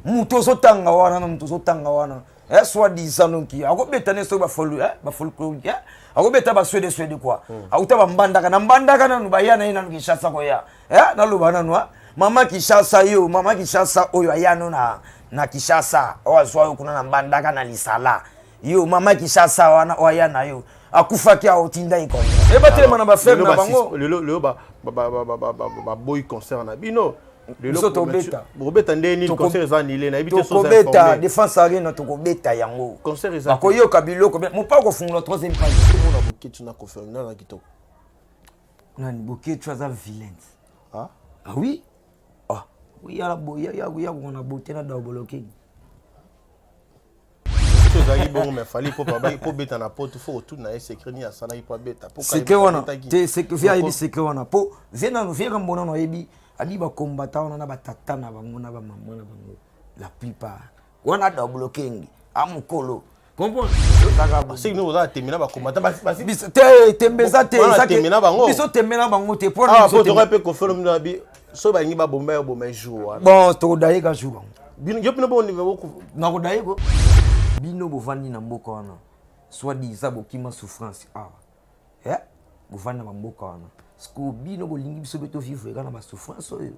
Moto ozotanga wana na moto ozotanga wana, eh, soit disant noki akobeta ne soki bafolklorique, eh, akobeta baswede swede kua. Auta bambandaka na mbandaka nanu, baya na ye nanu Kinshasa koya, eh, naloba nanu mama Kinshasa, yo mama Kinshasa oyo aya no na Kinshasa, oyo azwa yo kuna na mbandaka na lisala, yo mama Kinshasa wana oyo aya na yo akufaki, aotinda ye combien ebatelema na bafrère na bango. Lelo baboyi concert na bino. Biso tobeta. Bobeta nde nini? Concert eza annulé, nayebi te. Tokobeta Défense Arena, tokobeta yango. Concert eza. Bakoyoka biloko mopa kofungola troisième page. Omona Boketshu na Koffi na kitoko. Nani? Boketshu aza vilain. Ah. Ah oui, ah oui, ya ya kona beauté na daoboloki. Ezalaki bongo, mais Fally po beta na poto, faut otuna ye secret nini asalaki po abeta. Secret wana te, vieux ayebi secret wana, po vieux nano, vieux Rambo nano ayebi. Abi bakombata wana na batata na bango na bamama na bango, la plupart wana double kengi amokolo. Soki oza tembe na bakombata. Te, tembe eza te. Biso tembe na bango te. Mpo mpe Koffi Olomide, soki balingi babomba yo, boma jour wana. Bon, tokodayeka jour bango. Yo mpena bo. Nakodayeko bino bovandi na mboka wana, soit disant bokima souffrance awa, eh? Bovandi na bamboka wana, sikoyo bino bolingi biso mpe tovivre kaka na basouffrance oyo,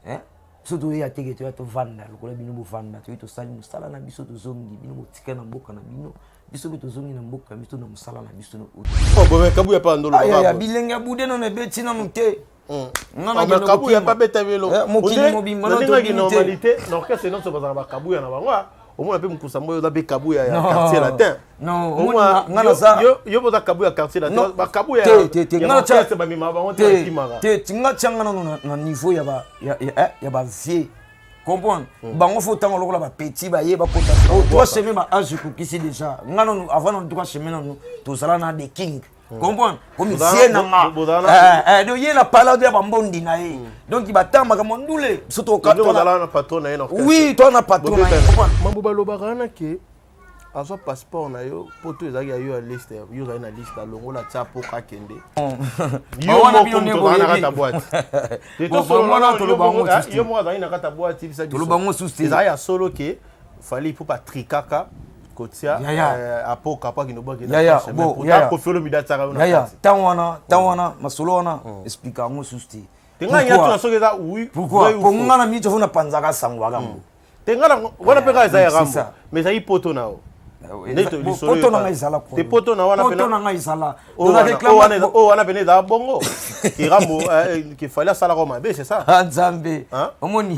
eh? Biso toyeya teke, toya tovanda lokola bino bovanda, toyi tosali mosala na biso, tozongi. Bino botika na mboka na bino, biso mpe tozongi na mboka na biso na mosala na biso. Kabuya pa ndolo. Bilenge ya bude nano ebeti nanu te. Kabuya pa beta belo. Mokili mobimba. Nalingaki normalité na orchestre nyonso bazala bakabuya na bango. Omona mpe mokusa mboyo oza mpe kabuya ya Quartier Latin. Nga naza Yo mpo oza kabuya Quartier Latin, bakabuya te. Bamemaka bango te, bakimaka. Te, nga tianga nano na niveau ya bavieux, comprendre bango. Faut ntango lokola bapetits baye bakota droit chemin, ba âge ekokisi déjà. Nga nanu avant nanu droit chemin, nanu tozala na the king, comprendre, komi vieux na nga. Donc ye na pala ya bambondi na ye, donc batambaka mondule biso. Tozala patron na ye. Oui, toza na patron na ye. Mambo balobaka wana ke azwa passeport na yo po to ezalaki ya yo ya liste, yo ozali na liste, alongola tia po akende. Yo moko moto ozala na kati ya boîte, yo moko azalaki na kati ya boîte. Bisa biso, ezalaki ya solo ke Fally mpo batrikaka kotia apoka po akende obwaki? Koffi Olomide atiaka yo na kati. Ntango wana, ntango wana masolo wana explika yango susu te. Te, ngai nyatuna soki eza oui. Pourquoi? Po nga na miniti ofo napanzaka sango ya Rambo. Te, ngai wana mpe kaka eza ya Rambo, mais ezali poto na yo. Poto na ngai ezala. Te, poto na wana. Poto na ngai ezala. Oyo wana pene ezala bongo ke Rambo, ke Fally asalaka mabe, c'est ça? Nzambe, omoni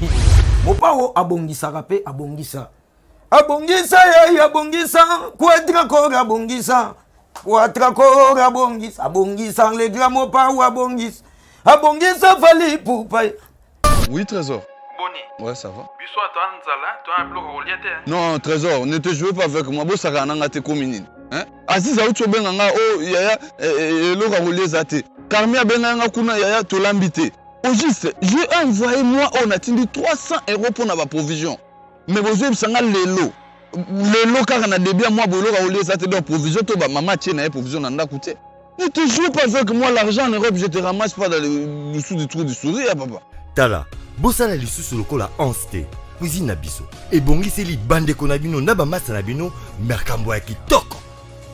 Mopao abongisaka mpe abongisa, abongisa ye, abongisa Quatracor, abongisa Quatracor, abongisa, abongisa le grand Mopao, abongisa, abongisa Fally Ipupa. Oui, Trésor. Boni? Ouais, ça va. Biso ata nzala, toya biloko kolia te. Non, Trésor, ne te jouez pas avec moi. Bosaka na nga te komi nini? Hein? Aziz auti obenga nga o yaya, eloko ya kolia eza te. Carmi abenga nga kuna, yaya tolambi te. Au juste, j'ai envoyé moi oyo natindi 300 euros mpona baprovision. Mais bozoyebisa nga lelo. Lelo kaka na début ya mois boye eloko ya kolia eza te, donc provision to ba mama atie na ye provision na ndako te. Ne te jouez pas avec moi, l'argent en Europe, je te ramasse pas dans le dessous du trou du souris, hein, papa. Tala, bosala lisusu lokola Anse te. Cuisine na biso ebongiseli bandeko na bino na bamasa na bino makambo ya kitoko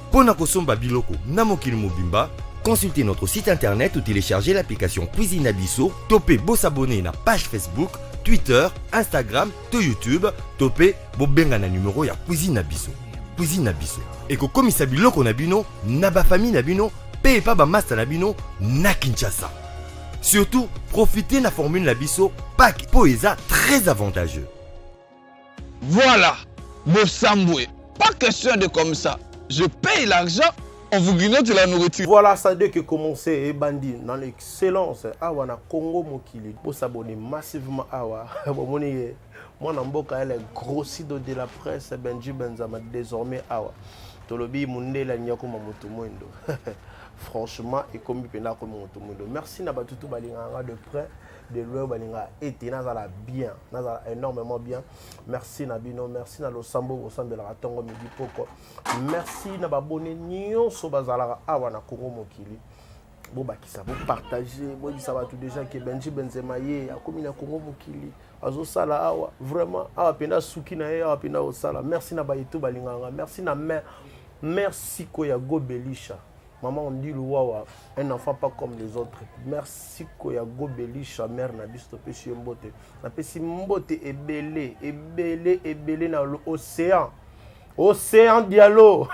mpo na kosomba biloko na mokili mobimba. Consultez notre site internet ou téléchargez l'application Cuisine na biso, to mpe bosabonner na page Facebook, Twitter, Instagram to YouTube, to mpe bobenga na numero ya Cuisine na biso. Cuisine na biso ekokomisa biloko na bino na bafamille na bino mpe epa bamasta na bino na Kinshasa. Surtout, profitez na formule na biso pack mpo eza très avantageux. Voilà, Bosambwe. Pas question de comme ça. Je paye l'argent, on vous grignote la nourriture. Voilà, ça dès que commencer et bandi dans l'excellence. Awa na Congo mokili. Pour s'abonner massivement awa. Bomoni mwana mboka, elle est grossido de la presse Benji Benzama désormais awa. Tolobi mundele nyako moto mwendo. Franchement, ekomi pena komi moto mwendo. Merci na batutu balinganga de près, de loin, balinga ete nazala bien, nazala énormément bien. Merci na bino, merci na losambo bosambelaka ntongo, midi, poko. Merci na babone nyonso bazalaka awa na Congo mokili. Bobakisa, bopartage, boyebisa bato déjà ke Benji Benzema ye akomi na Congo mokili, azosala awa vraiment, awa mpenza suki na ye, awa mpenza osala. Merci na bayeto balingaka, merci na mare, merci koya Gobelisha, mama Ondilu Wawa, un enfant pas comme les autres. Merci koya Gobelisha, mare na biso, topesi yo mbote. Napesi mbote ebele ebele ebele na l'océan, Océan Diallo,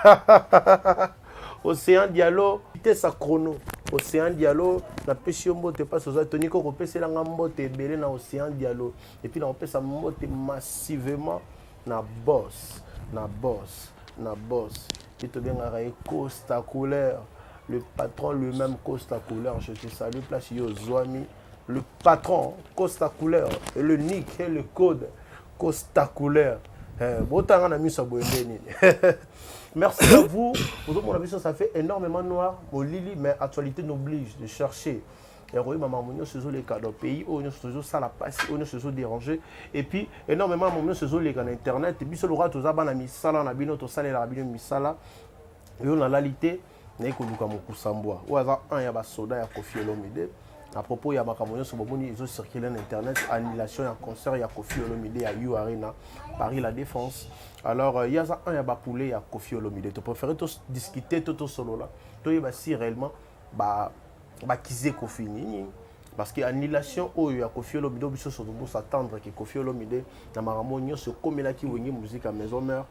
Océan Diallo, tesa chrono, Océan Diallo, napesi yo mbote. Mpasi oza toni koko, opeselanga mbote ebele na Océan Diallo. Et puis nakopesa mbote massivement na boss, na boss, na boss ye tobengaka ye Costa Couleur, le patron lui-même, Costa Couleur, je te salue place yo ozwami. Le patron Costa Couleur et le nick et le code Costa Couleur. Botanga na miso ya boye nde nini? Merci à vous. Bozomona biso, ça fait énormément noir, molili, mais actualité n'oblige de chercher ya koyeba makambo nyonso ezoleka dans pays oyo, nyonso tozosala mpasi oyo, nyonso ezodéranger, et puis énormément makambo nyonso ezoleka na internet. Biso lokola toza bana misala na bino, tosalelaka bino misala. Oyo nalali te, naye koluka Mokusambwa oyo aza un ya basoda ya Kofi Olomide, à propos ya makambo nyonso bomoni ezocircule na internet, annulation ya concert ya Kofi Olomide ya U Arena Paris La Défense. Alors ye aza un ya bapoulet ya Kofi Olomide. Topréféré todiscute to tosolola, toyeba si réellement bakize Kofi nini, parce que annulation oyo ya Kofi Olomide, biso nyonso tozos'attendre ke Kofi Olomide na makambo nyonso ekomelaki Wenge Musique Maison Mère.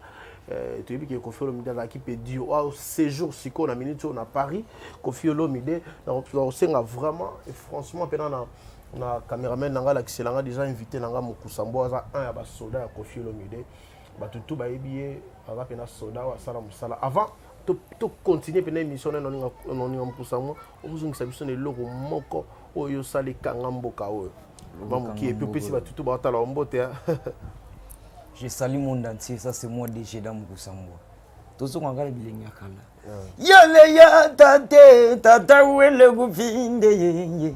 Toyebi ke Kofi Olomide azalaki mpe dur oyo séjour. Sikoyo na minute oyo na Paris, Kofi Olomide, nakosenga vraiment et franchement mpena na caméraman na ngai alakisela nga déjà invité na nga Mokusambo, aza un ya basoda ya Kofi Olomide. Bato tu bayebi ye, aza mpena soda oyo asala mosala. Avant tocontinue mpena émission na noninga, Mokusambo, okozongisa biso na eloko moko oyo osala ekanga mboka oyo bamoki, et puis opesi bato tu baotala mbote. Je salue monde entier, ça c'est moi DG dans Mokusambwa. Tozonga kala bilenge ya kala. Yale ya tate tata wele kufinde yenye.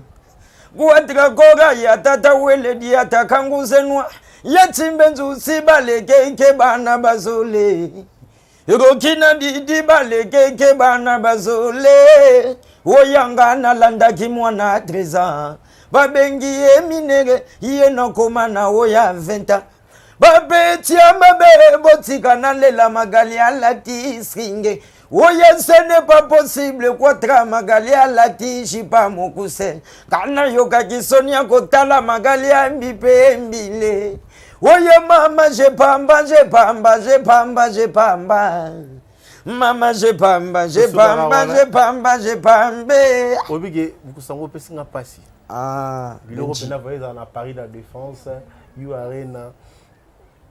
Kuatika koga ya tata wele dia takanguzenwa. Ya chimbe nzusi balekeke bana bazole. Rokina didi balekeke bana bazole. Oyanga nalandaki mwana 13 ans. Babengi ye minere, ye nakoma na oya 20 ans. Babeti ya mabe, botika nalela. Magali alati sringe oye, ce n'est pas possible. Kwatra Magali alati jipa mokuse, kana yokaki soni ya kotala Magali ya mbipe mbile oye. Mama je pamba, je pamba, je pamba, je pamba, mama je pamba, je pamba, je pamba, je pambe. Oyebi ke Mokusango opesinga mpasi. Ah, biloko mpena voye ezala na Paris La Défense, U Arena.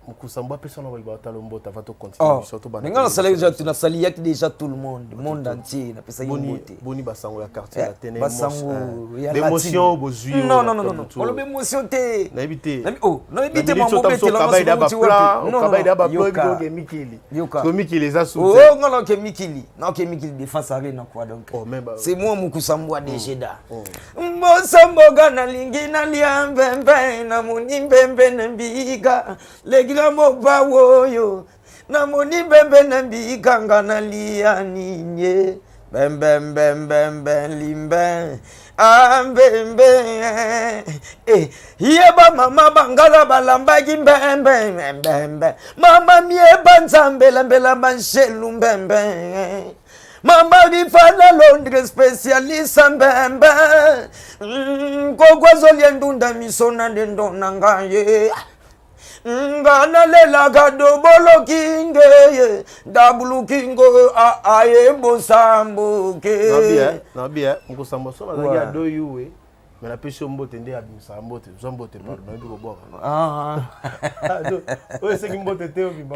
Mokusambo apesa na bayi batala mbota va tocontinue biso. Tobanda. Nga nasalaki déjà, nasaliyaki déjà tout le monde, monde entier, napesaki mbote. Boni basango ya quartier latin? Basango ya émotion bozwi? Non, non, non, non, olobi émotion te. Nayebi te. Oh, nayebi te. Mamobetela mikili mikili eza su. Oh, nga naoke mikili, naoke mikili Défense Arena quoi. Donc c'est moi Mokusambwa de Jeda. Mbosamboka nalingi nalia mbembe, namoni mbembe na mbika lekila mopa oyo, namoni mbembe na mbika, nga nalia ninye mbembembembembe limbe ambembe eh, yeba mama bangala balambaki mbembe mbembe, mama mieba nzambe lambela banshelu mbembe, mama rifana Londres spécialiste mbembe, koko azolia ndunda miso na ndendo na ngai ye, nga nalelaka dobolo kinge ye dabulu kingo aye bosamboke. Nabi mokosambo so nazalaki ado yuwe, me napesi yo mbote nde abimisaka mbote. Zwa mbote, pardon, nayebi kobwaka oyo esengi mbote te, obima.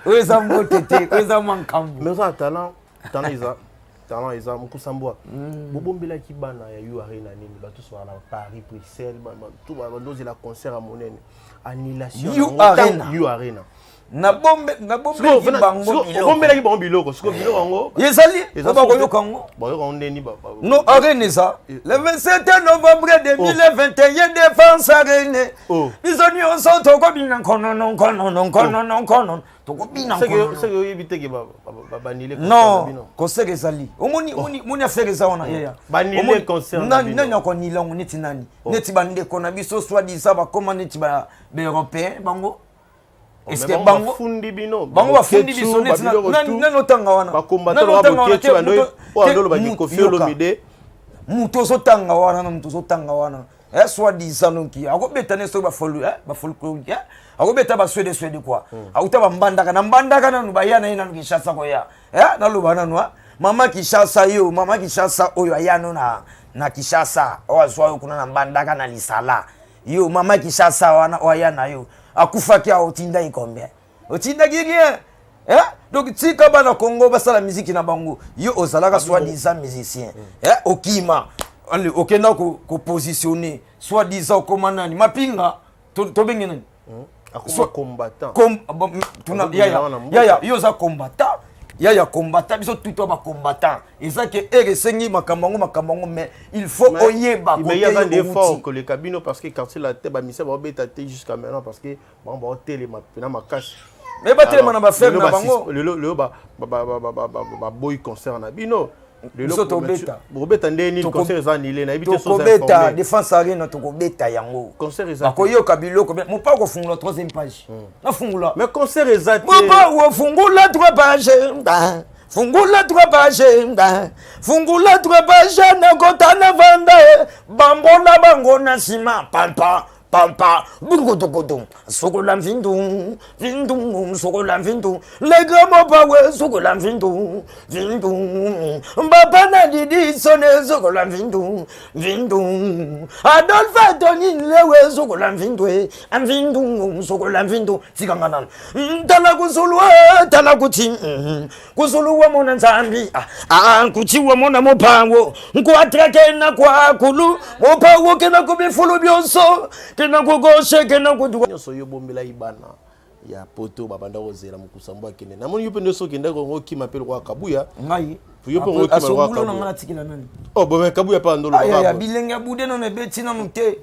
Oyo eza mbote te, oyo eza mwa nkambo. Mais oza na talent, talent eza, talent eza. Mokusambwa, bobombelaki bana ya U Arena nini? Bato so na Paris, Bruxelles, bandozela concert ya monene, annulation. U Arena. U Arena. Nabombelaki bango biloko. Bango biloko, sikoyo biloko yango ezali po bakoyoka yango. Bakoyoka yango ndeni? No, arène eza le 27 novembre 2021, Défense Arène. Biso nyonso tokobina nkonono nkonono nkonono nkonono, tokobina. Soki oyebi te ke banile. Non, concert ezali. Omoni, moni affaire eza wana, yaya. Banile concert. Nani akonila yango? Neti nani? Neti bandeko na biso soi-disant bakóma neti baeuropéen bango. Est-ce que bango bafundi bino? Bango bafundi biso neti nani? Otanga wana. Kofi Olomide. Moto ozotanga wana na moto ozotanga wana, soi-disant noki akobeta ne soki bafolklorique, akobeta baswede swede quoi. Auta bambandaka na mbandaka nanu, baya na ye nanu Kinshasa koya. Naloba nanu, mama Kinshasa, yo mama Kinshasa oyo aya no na Kinshasa, oyo azwa yo kuna na Mbandaka na lisala, yo mama Kinshasa wana oyo aya na yo akufaki awa, otindaki combien? Otindaki rien, eh? Donc tika bana Congo basala miziki na bango. Yo ozalaka soi-disant musicien, eh? Okima okenda kopositionne soi-disant okoma nani, mapinga, tobenge nani? Akoma combattant. Yaya, yo oza combattant, yaya combattant. Biso tuto bacombattant, eza ke ere esengi makambo yango, makambo yango, mais il faut oyeba. Mais aza nde fort koleka bino, parce que Quartier Latin, bamisia baobeta te jusqu'à maintenant, parce que bango baotelema mpena makasi. Mais batelema na bafere na bango. Lelo baboyi concert na bino. Biso tobeta. Bobeta nde nini? Concert eza annulé, nayebi te. Tokobeta Défense Arena, tokobeta yango. Concert eza. Bakoyoka biloko. Mopa kofungola troisième page, nafungola. Mais concert eza te. Mopa ofungola trois page, fungula trois page, fungula trois page, nakota na vanda bambola bango na nsima pampa pampa burukutukutu, sokola mvindu vindu, sokola mvindu legamopawe, sokola mvindu vindu, mbapa na didi sone, sokola mvindu vindu, Adolphe Tonin lewe, sokola mvindu mvindu, sokola mvindu. Tikanga nanu, tala kuzulu, tala kuti kuzulu wamona Nzambi, kuti wamona mopango nkuatrake kwakulu mopango kena kubifulu byonso, kena kugoshe, kena kudu. Nyonso yo bombela bana ya poto, babanda kozela mokusambo akende. Namoni yo mpe nde soki okendaki kongo, okima mpe lokola Kabuya. Ngai? Yo mpe okima lokola Kabuya na ngai, natikela nani? Oh bon, Kabuya mpe andolo. Ya bilenge ya bude nano ebeti nanu te.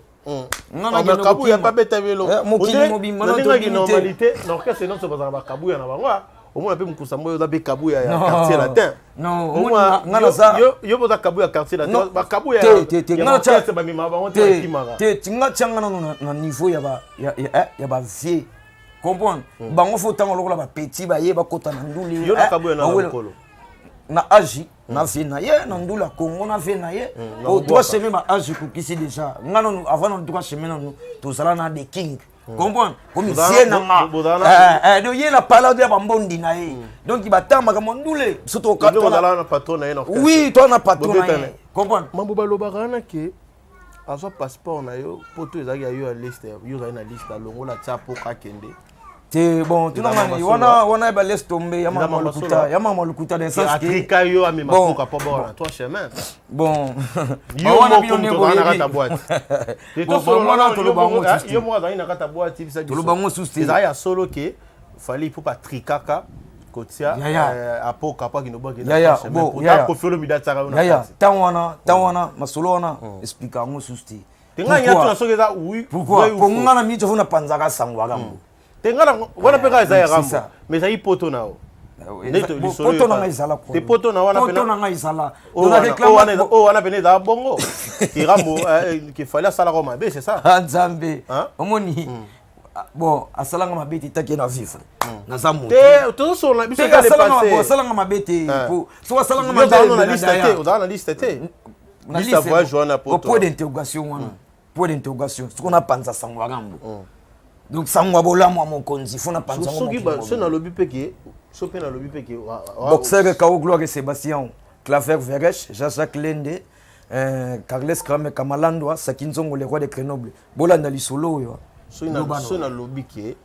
Kabuya mpe abeta belo. Mokili mobimba. Nalingaki normalité na orchestre nyonso bazala bakabuya na bango. Omona mpe mokusambo oyo oza mpe Kabuya ya Quartier Latin. Yo mpe oza Kabuya Quartier Latin, bakabuya ya orchestre bamemaka bango te, bakimaka. Te, nga tianga nano na niveau ya bavieux, comprendre bango. Faut ntango lokola bapetits baye bakota na nduli. Yo na Kabuya na lokolo. Na age na vie na ye na ndula Congo, na vie na ye o droit chemin, ba age ekokisi déjà. Nga nanu avant na droit chemin, nanu tozala na the king, comprendre, komi vie na nga. Donc ye na pala ya bambondi na ye, donc batambaka mondule biso. Oui, toa na patron na ye, comprendre. Mambo balobaka wana ke azwa passeport na yo poto ezalaki ya yo ya liste, yo ozali na liste, alongola tia po akende. Te, bon, tunangani wana wana ba laisse tomber ya mama lokuta, ya mama lokuta dans sens que Afrika yo amema mpoka po bona trois chemin. Bon, yo wana moko bino nde moto azala na boyebi. kati ya boîte. Bon, wana toloba yango susu te. Yo moko azalaki na kati ya boîte, bisa biso. Toloba yango susu te. Ezalaki ya solo ke Fally mpo batrikaka kotia Yaya. Apoka po akende obwaki. Yaya, bon, yaya. Kofi Olomide atiaka yo na Yaya, kati. Ntango wana, ntango wana masolo wana explika yango susu te. Te, ngai Pourquoi? tuna soki eza oui, Pourquoi? vrai ou Po faux. nga na miniti ofo napanzaka sango ya Rambo. Te, ngai wana mpe kaka eza ya C'est Rambo. ça. Mais ezali poto na yo. Nde lisolo Poto na yoka. ngai ezala. Te, poto na wana Poto pena na ngai ezala. Oyo wana pene ezala bongo ke Rambo, ke Fally asalaka mabe, c'est ça? Ah, Nzambe. Hein? Omoni, ah, bon, asalanga mabe te, taki na vivre naza moto. Te, tozosolola biso Te, eza le asalanga passé. bon, asalanga mabe te. Po soki asalanga Yo ozala mabe na liste te, ozala na liste te, na liste ya voyage wana poto. Point d'interrogation wana, point d'interrogation. Soki napanza sango ya Rambo, donc sango ya bolamu ya mokonzi, fo napanza yango. Soki mokili so mobimba. Nalobi mpe ke so mpe nalobi mpe ke Boxer Kao Gloire Sébastien Claver Veresh Jean-Jacques Lende, Carles Krame Kamalandwa Saki Nzongo, le roi de Grenoble, bolanda lisolo oyo. Soki Loba so nalobi ke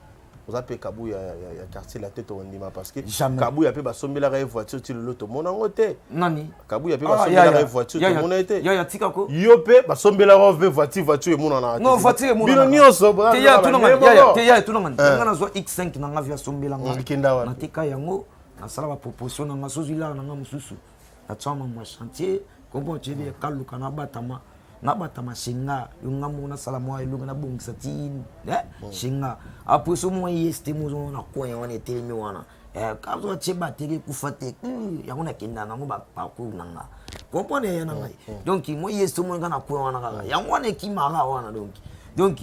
Oza mpe Kabuya ya quartier la te, tokondima parce que Jamais. Kabuya mpe basombelaka ye voiture ti lelo tomona yango te. Nani? Kabuya mpe Ah, basombelaka yaya. ye voiture, Yaya, tomona ye te. Yaya, tika ko. Yo mpe basombelaka mpe voiture, voiture emonanaka te. Non, voiture emonanaka. Bino nyonso Te yaya, tuna nga, yaya, te yaya, tuna nga. Nga nazwa X5 na nga vi asombela nga. Bikenda wapi? Nateka yango, nasala ba proposition na nga, sozwi lara na nga mosusu. Natia mambo ya chantier, comprends, tu veux kaluka nabatama. Nabatama shenga, yo nga moko nasala mwa eloko nabongisa ti, eh, shenga. Après so mwa IST mozo na coin wana etelemi wana. Eh, kazo atie batterie ekufa te. Yango nakenda nango ba parcours na nga. Comprendre ya na ngai. Donc moi IST mo nga na coin wana kaka. Yango wana ekimaka wana donc. Donc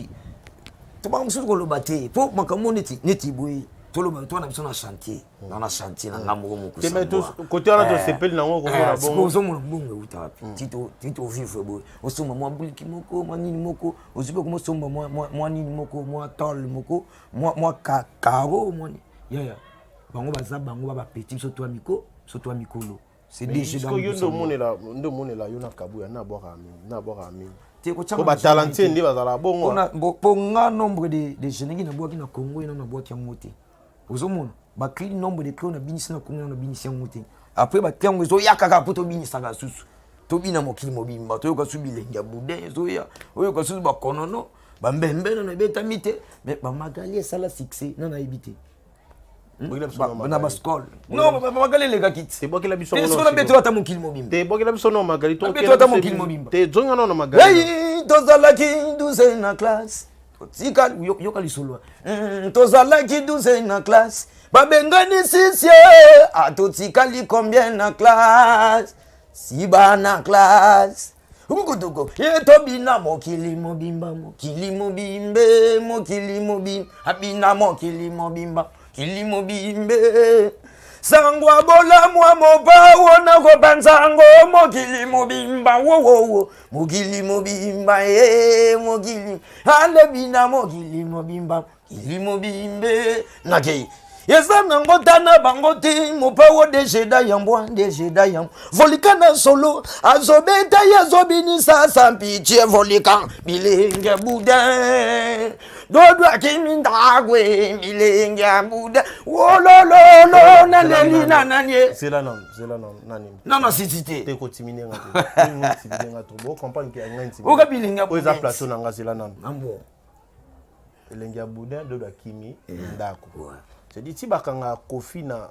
tobanga mosusu koloba te po makambo neti neti boye toloba to na biso na chantier. Na chantier na nga moko mokusa. Te, mais côté wana tosepeli nango komona bongo. Ozomona mbongo euta wapi? Ti to vivre boye. Osomba mwa buliki moko, mwa nini moko, ozwi mpe komosomba mwa nini moko, mwa tole moko, mwa caro, mwa nini. Yaya, bango baza bango ba ba petit biso toa miko, biso toa mikolo. C'est Mais déjà jusqu'au dans yo le nde sang. omonela, nde omonela yo na Kabuya, na bwaka mingi, na bwaka mingi. Te, kotia Po na ba talentueux biso nde bazala bongo. Pona, bo, po nga nombre de jeunes ngi na bwaki na Congo, ena na bwaki yango te. Ozomona, ba cri nombre de cri na binisi na Congo, na binisi yango te. Après ba cri yango ezoya kaka po tobinisaka susu. Tobina mokili mobimba, toyoka susu bilenge ya boudin ezoya, oyoka susu ba konono, ba mbembe na ebetami te. Mais ba Magali esala succès, na nayebi te. Bokela biso Ba, na na Magali. ba skol. Non, ba, ba, Magali elekaki te. Te, bokela biso Te, ngo soki na na beto ata mokili mobimba. Te, bokela biso na Magali, to Na beto okela ata biso mokili ebi- mobimba. Te, zonga na Magali. Hey, tozalaki 12 na classe. Tika, yoka lisolo. Tozalaki 12 na classe. Babengani six, ah, totikali combien na classe? Siba na classe. Ukutuko, ye tobina mokili mobimba, mokili mobimbe, mokili mobimba, abina mokili mobimba, mokili mobimbe. Sangwa bola mwa mopawo na kopanzango mokili mobimba, wo, wo, wo. Mokili mobimba, eh, mokili. Ale bina mokili mobimba, mokili mobimbe. Nakei. Eza nango tana bango te, mopawo de jeda yambwa, de jeda yambwa. Volcan na solo, azobeta ye azobinisa sans pitié, volcan, bilenge boudin. Dodo akimi ndakwe, bilenge boudin. Wolololo, naleli na nani. Zela nanu, zela nanu, nani. Non, non, si, si, te. Te kotimine nga te. Te kotimine nga te. Bo comprendre que nga intimide. Oka bilenge Oyo eza boudin. plateau na nga, zela nanu. Ah bon. Elenge ya boudin, dodo akimi ndako. Ouais. C'est dit, ti bakanga Kofi na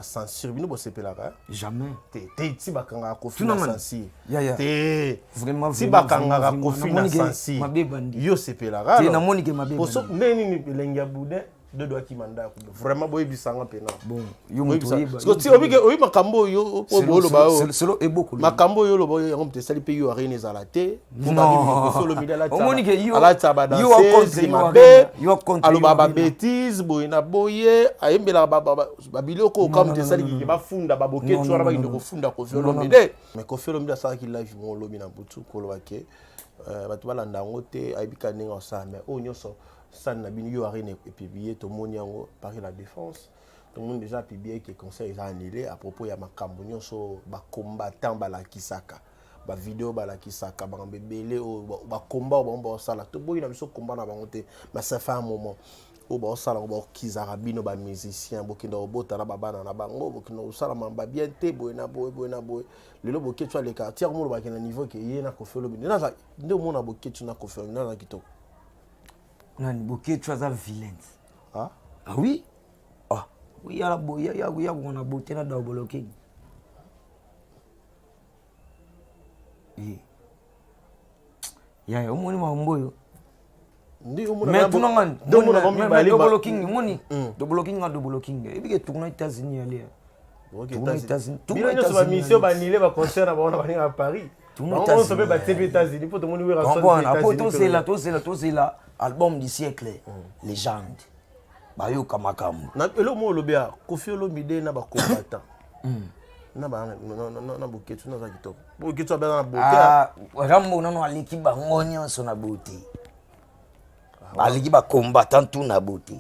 censure, bino bosepelaka, hein? Jamais. Te, te, ti bakanga Kofi Tuna na ngani? censure. Ya, ya. Te. Vraiment, Ti vraiment, bakangaka vraiment, Kofi vraiment. na Namoni ke censure. mabe bandi. Yo sepelaka, Te, alors. namoni ke mabe Poso, bandi. ndenge nini elenge ya boudin, dodo akima ndako. Vraiment, boyebisanga mpena. Bon, yo moto Boyebisa. oyeba, Parce yo que ti moto oyebi ke, oyebi makambo oyo, oyo Selo, oloba selo, oyo. selo, selo, eboko lobi. Makambo oyo oloba oyo, yango moto esali mpe yo arena ezala te. Po Non. babi Kofi Olomide alatisa Omoni ke yo- alatisa ba yo danseuse, contre yo mabe, arena, yo contre aloba yo ba arena. bêtise, boye na boye, ayembelaka ba biloko oyo Non, kaka non, moto non, esali non, keke non. bafunda, ba boketshu Non, non, wana non, bakende non. kofunda Kofi Non, non, Olomide. Mais Kofi Olomide asalaki live moko lobi na butu, koloba ke, bato balanda yango te, ayebi kaka ndenge asala, mais oyo nyonso sani na bino, yo arena epublié, tomoni yango Paris la Défense. Tout le monde déjà publié que concert est annulé à propos ya makambo nyonso ba combattant balakisaka, ba vidéo balakisaka, ba mbebele oyo ba combat oyo bango baosala. Toboyi na biso combat na bango te, mais ça fait un moment oyo baosala yango, baokizaka bino ba musicien, bokenda kobota na babana na bango, bokenda kosala mamba bien te, boye na boye, boye na boye. Lelo Boketshu aleka, tia komona bakenda niveau ke ye na Kofi Olomide. Nde naza, nde omona Boketshu na Kofi Olomide, naza kitoko. Nani, Boketshu aza vilain. Ah? Ah oui? Ah, oui, ya la bo, ya, ya, ya, ya, na beauté na Double King. Eh. Ya, ya, omoni makambo oyo. Ndi omona Mais ba- tuna ngani, ndi omona moni ba na- mibale mais ba- Double King, moni. Double King na Double King. Ebi ke tourner États-Unis aller. Ok, Tourner États-Unis. États-Unis. Bino Tourner nyonso ba États-Unis, mission allez. ba annulé ba concert na bango na baninga ya Paris. Tourner Bango nyonso États-Unis, mpe batie mpe allez. États-Unis, po tomoni Werrason Comprendre, mpe apo États-Unis tozela, mpe tozela, tozela, album du siècle, légende. Bayoka makambo. Na eloko moko olobi ya Kofi Olomide na ba combattant. Na ba, na, na, na, na Boketshu, na za kitoko. Boketshu abenga na beauté, Ah, Rambo nano aleki bango nyonso na beauté. Aleki ba combattant tout na beauté.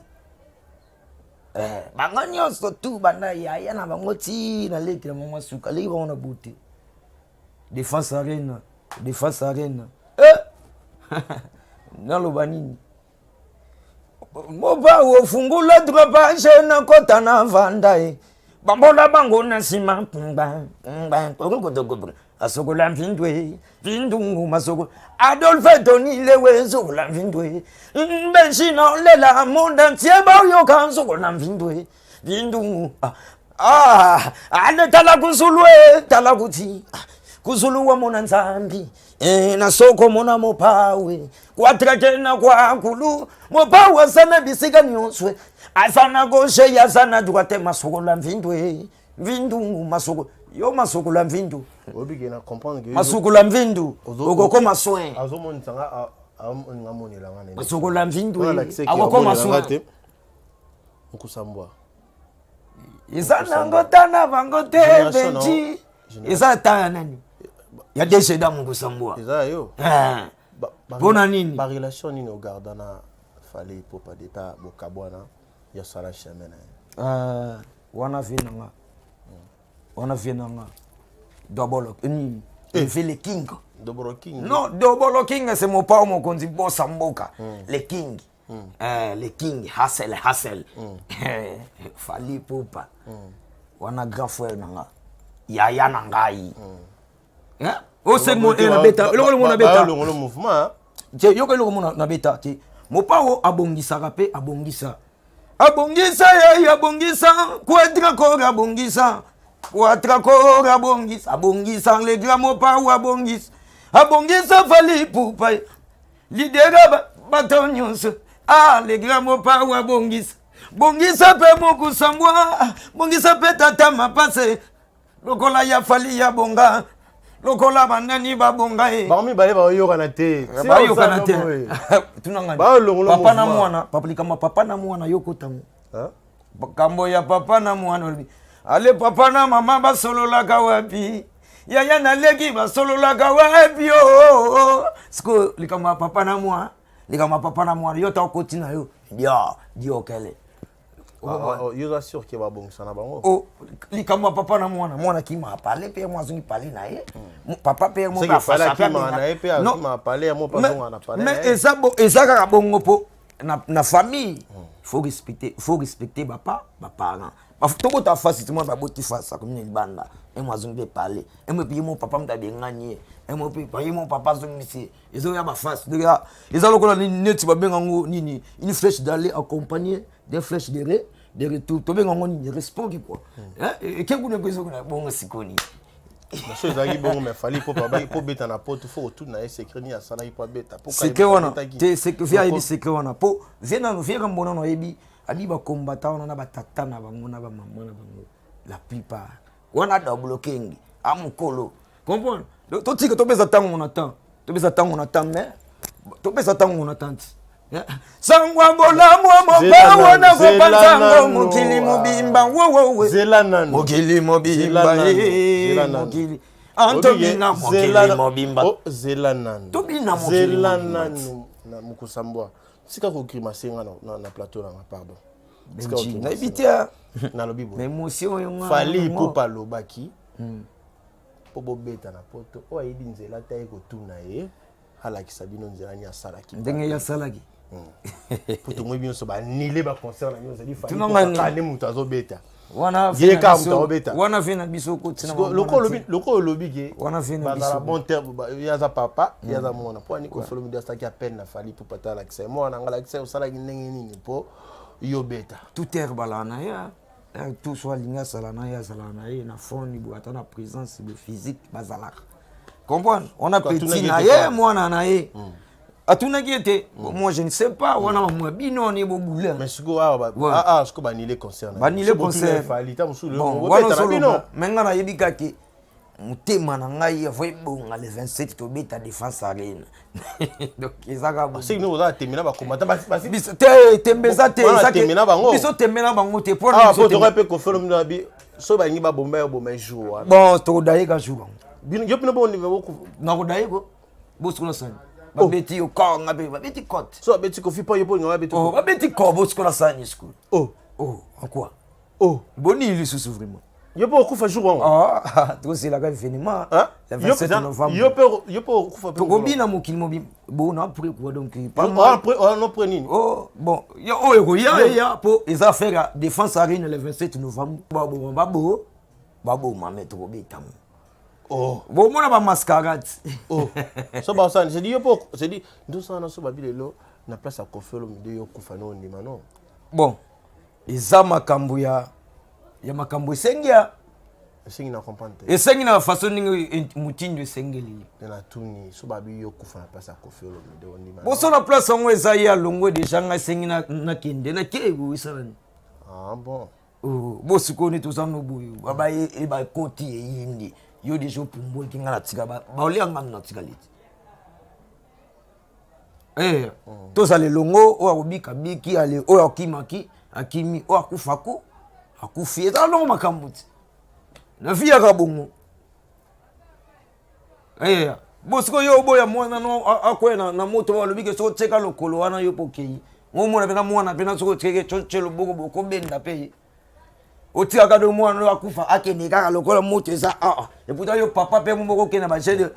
Bango nyonso tout banda yaya na bango ti na leki na mama suka, aleki bango na beauté. Défense Arena, Défense Arena. Naloba nini? Moba ofungula trois page nakota na vanda e bambola bango na nsima mba mba kokokotokobo asokola mvindwe vindungu masoko Adolphe Tony Lewe nsokola mvindwe mbenshina lela monde entier bayoka nsokola mvindwe vindungu ah, ah, ale tala kuzulu e tala kuti ah, kuzulu wamona nzambi e, na soko mona mopawe kwatrake na kwakulu mopawe aza na bisika nyonso aza na gauche aza na droite masokola mvindwe mvindungu masoko yo masokola mvindu obike na comprendre que masokola mvindu okokoma soin azomonisa nga nga monela nga masokola mvindu akokoma soin okusambwa eza nango ta na bango te benji eza ta ya nani ya DG da mokusambwa eza yo eh. mpona nini barelation nini ogarda na Fally Ipupa depa bokabwana ya sala chemin na ye euh, wana vie na nga wana vie na nga dobolo nini eh. vie le king dobolo king non dobolo king c'est mopao mokonzi bosa mboka le king Eh, le king hasel hasel Fally Ipupa wana grand frère na nga yaya na ngai mm. osengo eh, nabeta eloko eloko nabeta longo mouvement te yoka eloko mo nabeta te mopao abongisaka mpe abongisa abongisa ye abongisa quatracor abongisa quatracor abongisa abongisa le grand mopao abongisa abongisa Fally Ipupa leader bato nyonso ah le grand mopao abongisa bongisa mpe mokusambwa bongisa mpe tata mapase lokola ya Fally ya bonga lokola banani babonga ye bango mibale baoyokana te bayokana te tunanga papa na mwana papa likambo papa na mwana yokotango kambo ya papa na mwana olobi ale papa na mama basololaka wapi yaya naleki basololaka wapi o sikoyo likambo ya papa na mwana likambo ya papa na mwana yo ta okoti na yo dio dio okele yo oza sûr ke babongisa na bango oh, likambo ya papa na mwana mwana kima apale mpe mwa azongi pale na ye papa mpe mais eza kaka bongo mpo na famille faut respecter bapa baparent tobota fasi ti mwana baboti fasi akomi na libanda emo azongi mpe pale emo epi ye mo papa moto abengani ye emo mpe ye mo papa azongisi ye ezoya bafasi donc eza lokola neti babenga yango nini une flèche d'aller accompagner des flèches de re de retour tobenga yango nini responki quoi eke kuna mpe ezokona bongo sikoni so ezalaki bongo mais Fally po po beta na poto faut otuna ye secret nini asalaki po abeta secret wana te vie ayebi secret wana po vie nano vie kambo nano ayebi abi bakombata wana na batata na bango na bamama na bango la plupart wana double king amokolo comprendre totika topesa ntango na temps topesa ntango na temps mais topesa ntango na temps ti sangwa bolamu mopawo na kopanzango mokili mobimba wowowe mokili mobimba mokili antobina mokili mobimba zela nanu tobina mokili zela nanu mokusambwa sika kogrimace nga na plateau nanga pardon nayebi te nalobi boye émotion oyo Fally Ipupa alobaki mpo bobeta na poto oyo ayebi nzela te aye kotuna ye alakisa bino nzela nini asalaki ndenge ye asalaki po tomoi bino nyonso banile baconcert na bino ezali Fally nde moto azobeta wana ye kaka moto azobeta wana vie na biso kotina lokola olobi ke wana vie na bazala bon terme ye aza papa ye aza mwana mpo ani Koffi Olomide asalaki appel na Fally mpo pata alakisa ye mwana nanga alakisa ye osalaki ndenge nini mpo yo beta tout heure balaa na ye tout so alingi asala na ye azalaka na ye na phone boye ata na présence boye physique bazalaka comprendre wana petit na ye mwana na ye atunaki ete moi je ne sais pas wana mamwa bino wana ebobula mais sikoyo awa sikoyo banile concert banile concert bon wana mais nga nayebi kake motema na ngai avo ebonga le 27 tobeta Défense Arena donc eza kaka tembe na bakomata te tembe eza te biso tembe na bango te mpo Koffi Olomide soki balingi babomba yo boma jour wana bon tokodayeka jour yango yo mpena nakodaye ko bosikola sani babeti yo kor nga mpe babeti cote so babeti Koffi mpo yo mpo olinga babeti babeti kor bosikola sani sikoyo oh oh en quoi oh boni lisusu vraiment. Yo mpe okufa jour wango. Ah, tozelaka événement le 27 novembre. Yo mpe, yo mpe okufa. Tokobina mokili mobimba. Bon, après quoi donc? Pas mal. Après, oh, après nini? Oh, bon, yo oyo ekoya eya mpo eza affaire ya Défense Arena le 27 novembre. Baboma babo baboma me tokobetamo. Oh. Bomona bamascarade. Oh. So basala, c'est dit yo mpo, c'est dit ndosala na so babi lelo na place ya Koffi Olomide, yo okufa no ondima no? Bon, eza makambo ya makambo esengi ya Esengi na comprendre te. Esengi na façon ndenge motindo esengeli. Te, natuni, so babi yo okufa na place ya Koffi Olomide, ondima? Boso na place yango eza ye alongwe déjà, ngai esengi nakende nake esala nini? Ah bon. Oh, bo sikoyo nde toza no boye, bakoti eyindi, yo déjà opumbwaki, ngai natika baolia ngano natikali te. Eh, tozala elongo, oyo akobika biki ale, oyo akimaki akimi, oyo akufa ku akufi, ezala ndongo makambo ti na vie yaka bongo. Eh, bo sikoyo yo oboya mwana no akwea na moto, balobi ke soki otieka lokolo wana yo mpo okei, omona mpena mwana mpena soki otieke tie loboko bokobenda mpe otikaka do mwana oyo akufa akende kaka lokola moto eza aa. Et pourtant yo papa mpe moko okende na bajeu.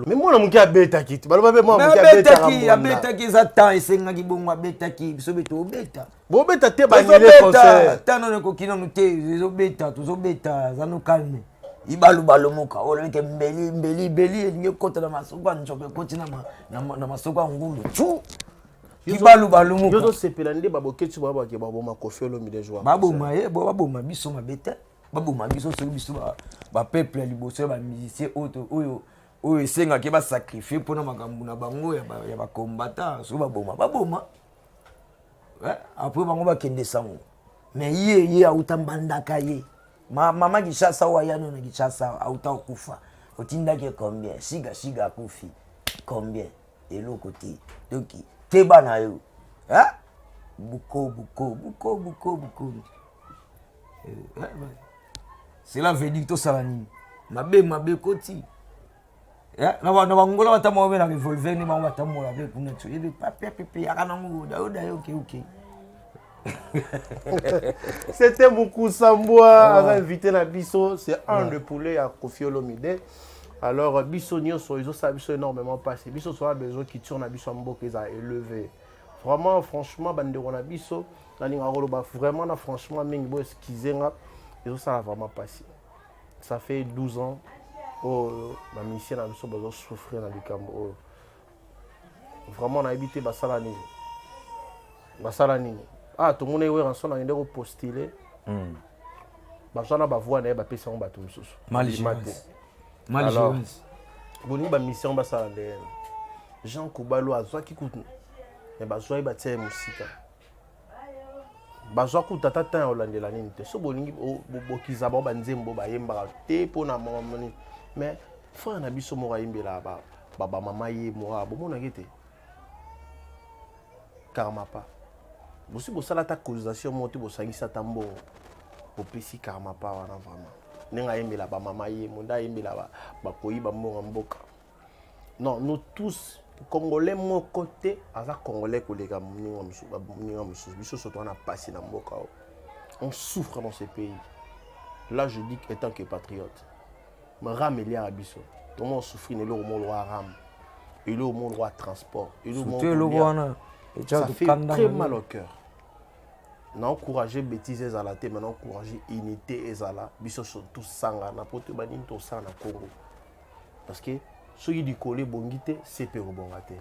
Mais mwana moke abetaki te, baloba mpe mwana moke. Abetaki, abetaki, eza temps esengaki bongo, abetaki. Biso mpe tobeta. Bobeta te, banile concert. Temps nano ekoki nanu te, ezobeta, tozobeta, eza no calme. Ibalubalu moka oyo eke mbeli mbeli beli elingi ekota na masoko ya nzoko, ekoti na masoko ya ngulu tu ibalubalu moka. Yo ozosepela nde baboketi bake baboma Koffi Olomide jour? Baboma ye bo baboma biso mabe te, baboma biso soki biso bapeuple ya liboso ya bamusicien oyo oyo esengaki basacrifie mpona makambo na bango ya bacombattant. Soki baboma, baboma, après bango bakende sango. Mais ye auta Mbandaka, ye mama Kinshasa oyo aya nano na Kinshasa, auta okufa, otindaki combien? Siga siga akufi combien? Eloko te. Donc keba na yo, buko buko buko buko buko. Cela veut dire tosala nini? Mabe mabe ekoti na bangola, batambola mpe na revolver nde bango batambola mpe kuna ti oyebi papepepe yaka nango dayo dayo oke oke. C'était Mukusa Mbwa, aza invité na biso, c'est un de poulet ya Koffi Olomide. Alors biso nyonso ezosala biso énormément passé, biso toza besoin culture na biso ya mboka eza élevé. Vraiment, franchement, bandeko na biso, nalingaka koloba vraiment na franchement mingi, bo excuse nga, ezosala vraiment passé. Ça fait 12 ans oyo bamusicien na biso bazosouffrir na likambo oyo. Vraiment nayebi te basala nini, basala nini. Ah, tomoni Werrason akende kopostule, bazwa na bavoix na ye, bapesi yango bato mosusu. Bima te. Alors bolingi bamission basala ndenge Jean Kubalo azwaki kutu, me bazwa ye, batia ye mosika, bazwa kutu ata temps ya kolandela nini te. So bolingi bokiza bango banzembo bayembaka te mpona nini? Mais frère na biso moko ayembelaka bamama ye moko, bomonaki te Karmapa, bosi bosala ata cotisation moko te, bosangisi ata mbongo, bopesi Karmapa wana? Vraiment, ndenge ayembela bamama ye mo nde ayembela bakoyiba mbongo ya mboka. Non, nous tous Congolais, moko te aza Congolais koleka moninga mosusu. Biso so toza na pasi na mboka oyo, on souffre dans ce pays là. Je dis étant que patriote, ram eliaka biso, tomo souffrir na eloko moko lokwa ram, eloko moko lokwa transport, eloko wana. Ça fait très mal au cœur. Na encourager bêtise ezala te, mais na encourager unité ezala. Biso tosangana po toyeba nini tosala na Congo, parce que soki likolo ebongi te, se mpe ekobonga te.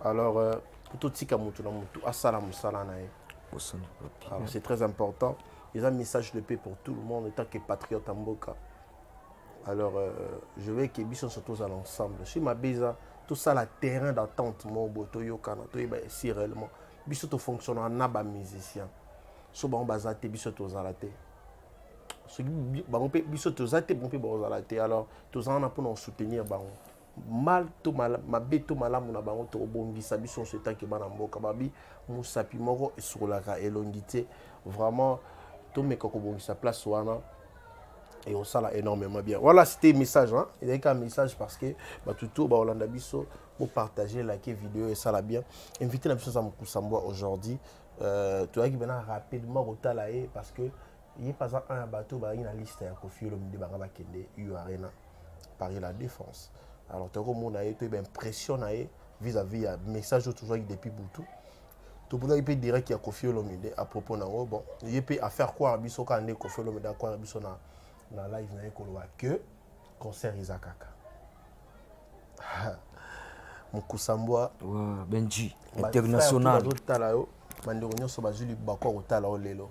Alors po totika motu na motu asala mosala na ye. Alors c'est très important, eza message de paix pour tout le monde en tant que patriote ya mboka. Alors je veux que biso nyonso tozala ensemble. Soki mabe eza, tosala terrain d'attente moko boye, toyokana, toyeba si réellement biso tofonctionnera na bamusicien. So bango baza te, biso tozala te. Soki bango mpe biso toza te, bango mpe bakozala te. Alors toza wana mpona kosoutenir bango, mal to mabe to malamu na bango, tokobongisa biso nyonso etanke bana mboka. Babi mosapi moko esukolaka elongi te. Vraiment, tomeka kobongisa place wana et osala énormément bien. Voilà, c'était message, hein? Ezalaki un message parce que bato to baolanda biso, bopartager, like vidéo, esala bien. Invité na biso aza Mokusa Mbwa aujourd'hui. Toyaki mpena rapidement kotala ye parce que Ye mpe aza un ya bato bazalaki na liste ya Koffi Olomide, banga bakende U Arena Paris La Défense. Alors tokomona ye, toyeba impression na ye vis-à-vis ya message oyo tozwaki depuis butu. Tomonaki mpe direct ya Koffi Olomide à propos nango. Bon, ye mpe affaire croire biso kaka nde Koffi Olomide acroire biso na live na ye, koloba que concert eza kaka mokusambwa. Ouais, Benji international. Bazotala yo, bandeko nyonso bazwi libaku ya kotala yo lelo.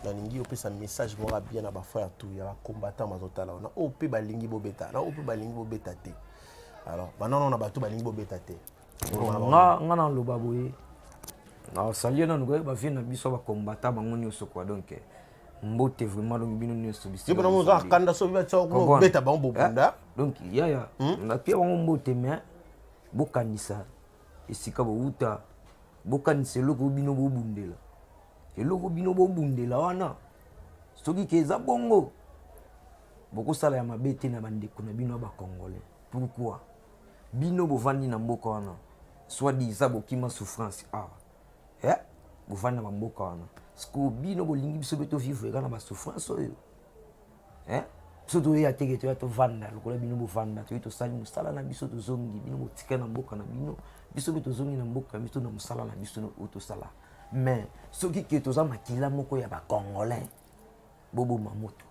Nalingi opesa message moko ya bien na bafrère tout ya bacombattant bazotala yo, na oyo mpe balingi bobeta, na oyo mpe balingi bobeta te. Alors banano na bato balingi bobeta te. Nga naloba boye, nasalie nanu koyeba bavie na biso bacombattant bango nyonso quoi. Donc mbote vraiment, donc bino nyonso. Yo mpona oza kanda soki batia bobeta bango bobunda. Donc yaya, napia bango mbote, mais bokanisa esika bowuta, bokanisa eloko bino bobundela, eloko bino bobundela wana. Soki ke eza bongo, bokosala ya mabe te na bandeko na bino ya bacongolais. Pourquoi bino bovandi na mboka wana, soi-disant bokima souffrance awa, eh? Bovandi na bamboka wana, sikoyo bino bolingi biso mpe tovivre kaka na basouffrance oyo, eh? Biso toyeya teke, toya tovanda lokola bino bovanda. Toyi, tosali mosala na biso, tozongi. Bino botika na mboka na bino, biso mpe tozongi na mboka na biso na mosala na biso oyo tosala. Mais soki ke toza makila moko ya bacongolais, boboma moto,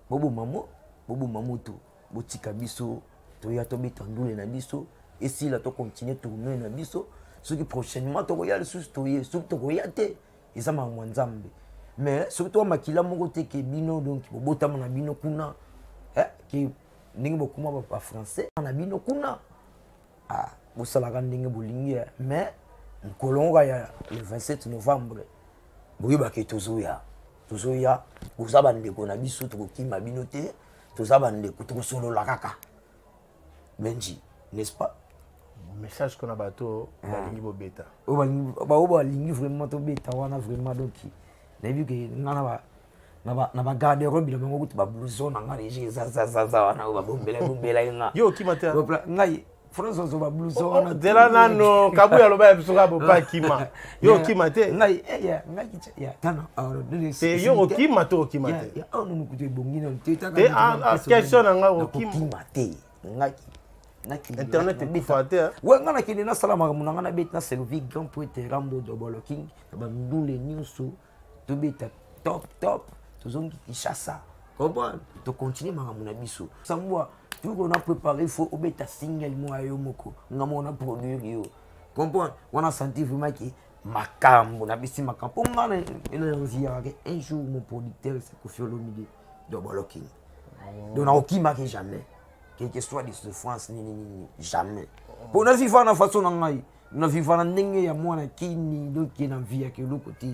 boboma mo boboma moto, botika biso toya tobeta ndule na biso, esila, tocontinue tournée na biso. Soki prochainement tokoya lisusu, toye. Soki tokoya te, eza makambo ya Nzambe. Mais soki toya makila moko te ke bino, donc bobotama na bino kuna, eh, ke ndenge bokoma bafrançais na bino kuna, ah, bosalaka ndenge bolingi. Mais mokolo ngo ya le 27 novembre, boyebaka tozoya, tozoya. Boza bandeko na biso, tokokima bino te, toza bandeko, tokosolola kaka. Benji, n'est-ce pas? Message kona bato balingi bobeta. Oyo balingi vraiment tobeta wana, vraiment, donc nayebi ke nga na bagarde-robe na bango kutu bablouson na nga déjà ezazazaza wana, oyo babombela bombelaki nga. Yo okima te? Ngai France ozo bablouson wana. Zela nano, Kabuya aloba ya biso kaka bopa akima, yo okima te. Ngai ngai tana. Te, yo okima to okima te? Awa nanu kutu ebongi nanu te. Te, question na ngai, okima? Okima te, ngai. Internet ekufa te. We ngai nakende nasala makambo na ngai, nabeti na servi grand poete Rambo Dobolo King na bandule nyonso, tobeta top top, tozongi Kinshasa, comprendre, tocontinue makambo na biso. Sambwa tuko na préparé, il faut obeta single moko ya yo moko, nga moko na produire yo, comprendre. Wana senti vraiment ke makambo na bisi, makambo mpo nga na ke un jour mon producteur c'est Koffi Olomide Dobolo King. Donc nakokimaki jamais, quel que soit des souffrances nini nini, jamais, mpo na vivre na façon na ngai, na vivre na ndenge ya mwana kini. Donc na vie ya eloko te,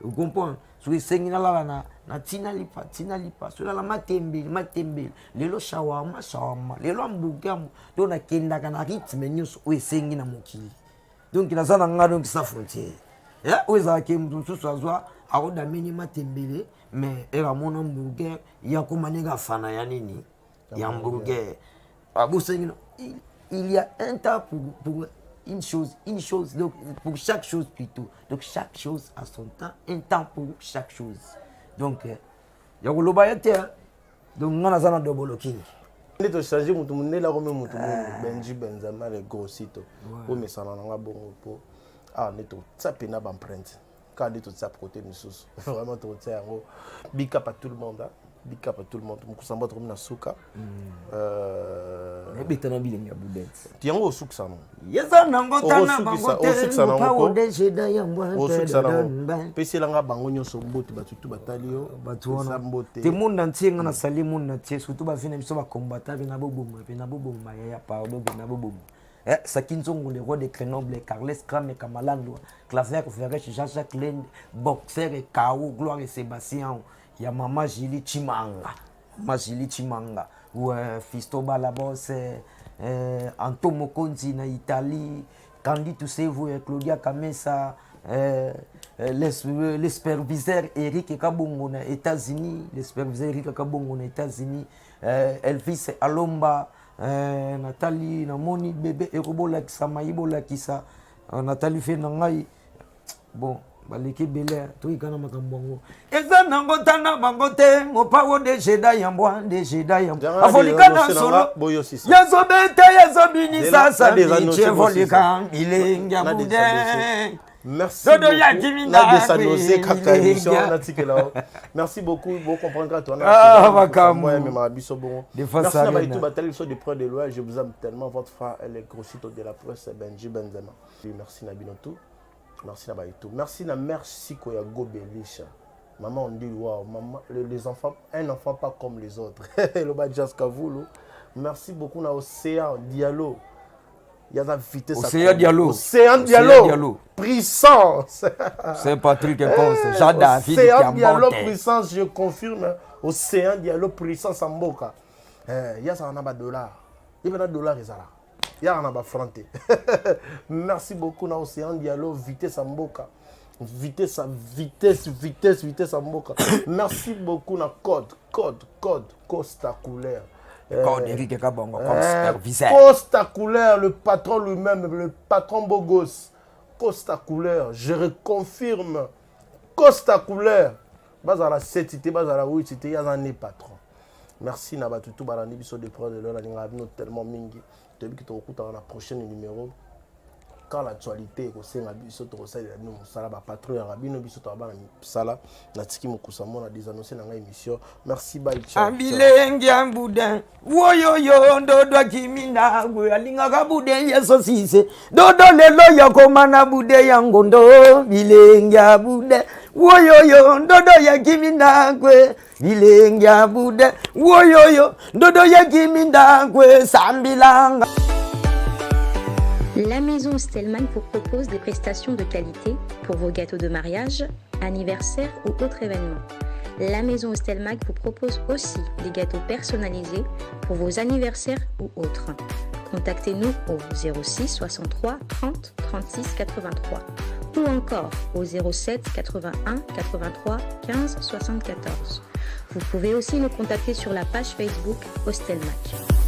ocomprendre. Soki esengi nalala na ntina lipa, ntina lipa, soki nalala matembele, matembele, lelo shawarma, shawarma, lelo hamburger. Donc nakendaka na rythme nyonso oyo esengi na mokili. Donc naza na nga donc sans frontière. Oyo ezalaki moto mosusu azwa akodameni matembele, mais ere amona hamburger, ye akoma ndenge afana ya nini, ya hamburger abosangi. Il y a un temps pour une chose, une chose, donc pour chaque chose plutôt. Donc chaque chose a son temps, un temps pour chaque chose. Donc, ya koloba ye te. Donc nga naza na Dobolo King. Nde tochange motu mondele, akomi motu mwindu. Benji Benzema le grossito, omesana nanga bongo, mpo awa nde totia mpena baempreinte kaka nde totia kote misusu. Vraiment totia yango. Big up à tout le monde, hein? Big up à tout le monde. Mokusamba, tokomi na suka. Nabeta na bilenge ya budet. Yango osukisa no. Yeza nango tana bango te. Osukisa nango, peselanga bango nyonso mbote, bato tu batali yo. Bato wana mbote te, monde entier, nga nasali monde entier, surtout bavi na biso bakombata mpe na boboma, mpe na boboma yaya, pardon, mpe na boboma. Eh, Saki Nzongo, le roi de Grenoble, Carles Krame Kamalando, Claver Veresh, Jean-Jacques Lende, Boxer et Kao, Gloire et Sébastien, ya Mama Julie Chimanga, Mama Julie Chimanga, ouais, Fisto Balabos, Anto Mokonzi na Italie, Candy Toussevo, Claudia Kamesa, les superviseurs Eric Kabongo na États-Unis, les superviseurs Eric Kabongo na États-Unis, Elvis Alomba, natali namoni bebe ekobolakisa mayi bolakisa, natali fe na ngai bon. Baleki ebele, toyika na makambo yango. Eza nango tana bango te, mopawo de jeda yambwa de jeda yambwa. Afolika na solo. Yazobeta yazobinisa sabiche volika bilenge ya bude. Merci beaucoup. Nadesanose kaka émission natikela yo. Merci beaucoup. Vous comprendrez toi. Ah, makambo. Moi, mais biso bongo. Merci na bato batali biso de près de loin. Je vous aime tellement. Votre frère, elle est grossite de la presse, Benji Benzema. Merci na bino tout. Merci na bato. Merci na mère Siko ya Gobelisha. Maman, on dit waouh, maman, les enfants, un enfant pas comme les autres. Loba Jazz Kavulu. Merci beaucoup na Océan Diallo. Yaza vitesse. Océan Diallo. Océan Diallo. Diallo. Puissance. C'est Patrick Ponce. Jean David. Océan Diallo puissance, je confirme. Océan Diallo puissance en Mboka. Eh, yaza na ba dollar. Il y a dollar ezala. Ya na ba franc. Merci beaucoup na Océan Diallo vitesse en Mboka. Vitesse, vitesse, vitesse, vitesse en Mboka. Merci beaucoup na code, code, code Costa Couleur. Code Eric Kabongo comme superviseur. Costa Couleur, le patron lui-même, le patron beau gosse. Costa Couleur, je reconfirme. Costa Couleur. Bazala 7 té, bazala 8 té, yaza né patron. Merci na batutu balandi biso de près de l'heure, nalinga bino tellement mingi. Toyebi ki tokokutana na prochain numéro. Quand l'actualité ekosenga biso tokosalela bino mosala, bapatron yaka bino biso toka bana misala. Natiki mokusa mona désannonce na ngai émission. Merci, bye, ciao. Abilenge ya budin woyoyo ndodo akimi ndagwe alingaka budin ye sosise dodo lelo yakoma na bude ya ngondo bilenge ya budin woyoyo ndodo yakimi ndagwe bilenge ya budin woyoyo ndodo yakimi ndagwe sambilanga. La maison Stellman vous propose des prestations de qualité pour vos gâteaux de mariage, anniversaire ou autres événements. La maison Stelmag vous propose aussi des gâteaux personnalisés pour vos anniversaires ou autres. Contactez-nous au 06 63 30 36 83 ou encore au 07 81 83 15 74. Vous pouvez aussi nous contacter sur la page Facebook Hostelmac.